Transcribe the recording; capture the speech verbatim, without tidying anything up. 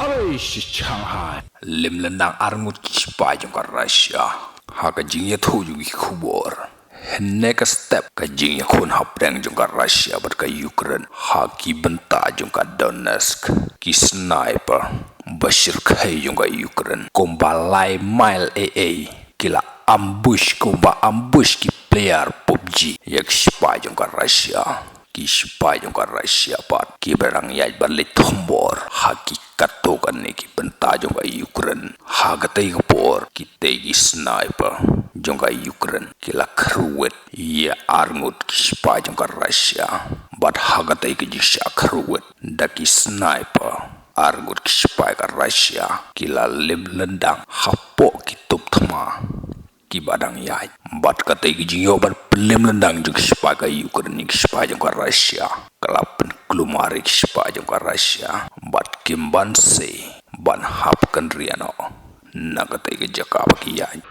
Oi, shi Shanghai. Lim lyndang arngut ki shipai jong ka Russia. Ha ka jingïathuh jong ki khubor, hynne ka step ka jingïakhun hapdeng jong ka Russia bad ka Ukraine ha ki bynta jong ka Donetsk. Ki sniper ba shyrkhei jong ka Ukraine kumba lai mile ei ei ki la ambush, kumba ambush ki player PUBG ïa ki shipai jong ka Russia. Ki shipai jong ka Russia pat kiba dang ïaid ban leit thombor ha ki katto katne ki bynta jong ka Ukraine. Ha katei ka por kitei ki sniper jong ka Ukraine ki la kyrwit ïa arngut ki shipai jong ka Russia. Bad ha katei ka jingshah kyrwit da ki sniper, arngut ki shipai ka Russia ki la lim lyndang hapoh ki tup thma kiba dang ïaid. Bad katei ka jingïoh ban pynlim lyndang jong ki shipai ka Ukraine ïa ki shipai jong ka Russia ka la pynkulmar ïa ki shipai jong ka Russia. Bad kim banse ban hap kynriah noh na katei ka jaka ba ki ïaid.